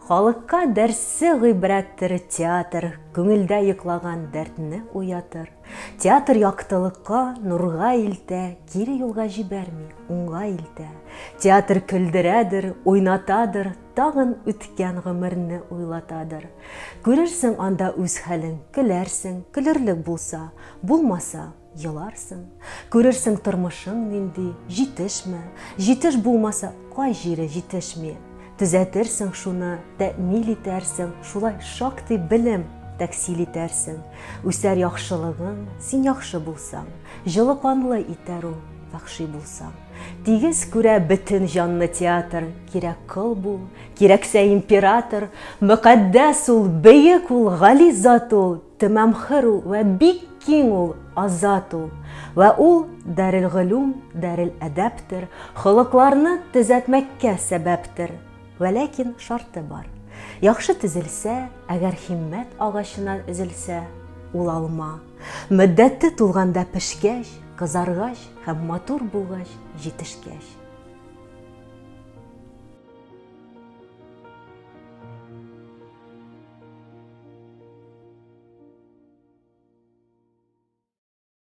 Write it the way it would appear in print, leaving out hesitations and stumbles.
Халыкка дәрсе гыйбрәттер театр, күңелдә йоклаган дәртне уятыр. Театр яктылыкка, нурга илтә, кире юлга җибәрми, уңга илтә. Театр көлдерәдер, уйнатадыр, тагын үткән гомерне уйлатадыр. Күрерсең анда үз хәлең, көләрсең, көлерлек булса, булмаса, Еларсың, күрерсең тормышың нинди, җитешме, җитеш булмаса, кай җире җитешми. Төзәтерсең шуны, тәэмил итәрсең, шулай шактый белем тәксил итәрсең. Үсәр яхшылыгың, син яхшы булсаң, җылы канлы итәр ул, вәхши булсаң. Тигез күрә бөтен җанны театр, кирәк кол бул, кирәксә император, мөкатдәс ул, бөек ул, гали зат ул, Тәмам хөр ул вә бик киң ул, азат ул. Вә ул дарелгөлүм, дарел-әдәптер, холыкларны төзәтмәккә сәбәптер. Вәләкин шарты бар. Яхшы төзелсә, әгәр һиммәт агачыннан өзелсә, ул алма. Мөддәте тулганда пешкәч, кызаргач һәм матур булгач, җитешкәч.